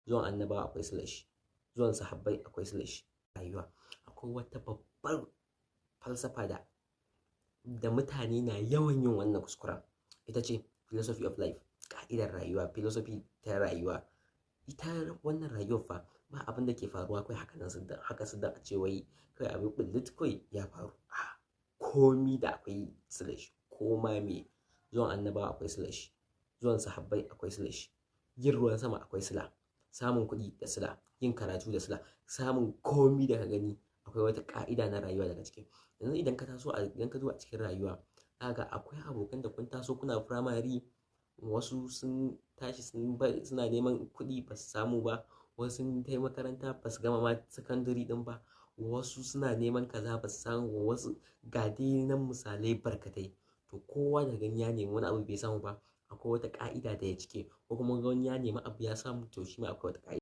Zuwan annabawa akwai silar shi, zuwan sahabbai akwai silar shi. Rayuwa akwai wata babbar falsafa da mutane na yawan yin wannan kuskuren, ita ce philosophy of life, ka'idar rayuwa, philosophy ta rayuwa. Ita wannan rayuwar fa, ba abin da ke faruwa kawai haka nan siddan, haka siddan, a ce wai kawai abin bullit kawai ya faru. A komi da akwai silar shi, ko ma me. Zuwan annabawa akwai silar shi, zuwan sahabbai akwai silar shi, yin ruwan sama akwai sila, samun kuɗi da sila, yin karatu da sila, samun komi da ka gani akwai wata ka'ida na rayuwa daga ciki. Yanzu idan ka zo a cikin rayuwa, zaka akwai abokan da kun taso kuna firamare, wasu sun tashi suna neman kuɗi ba su samu ba, wasu sun tai makaranta ba su gama ma secondary ɗin ba, wasu suna neman kaza ba su samu ba, wasu ga dai nan misalai barkatai. To, kowa da gani ya nemi wani abu bai samu ba, akwai wata ka'ida da ya cike, ko kuma wani ya nemi abu ya samu, to shi ma akwai wata ka'ida.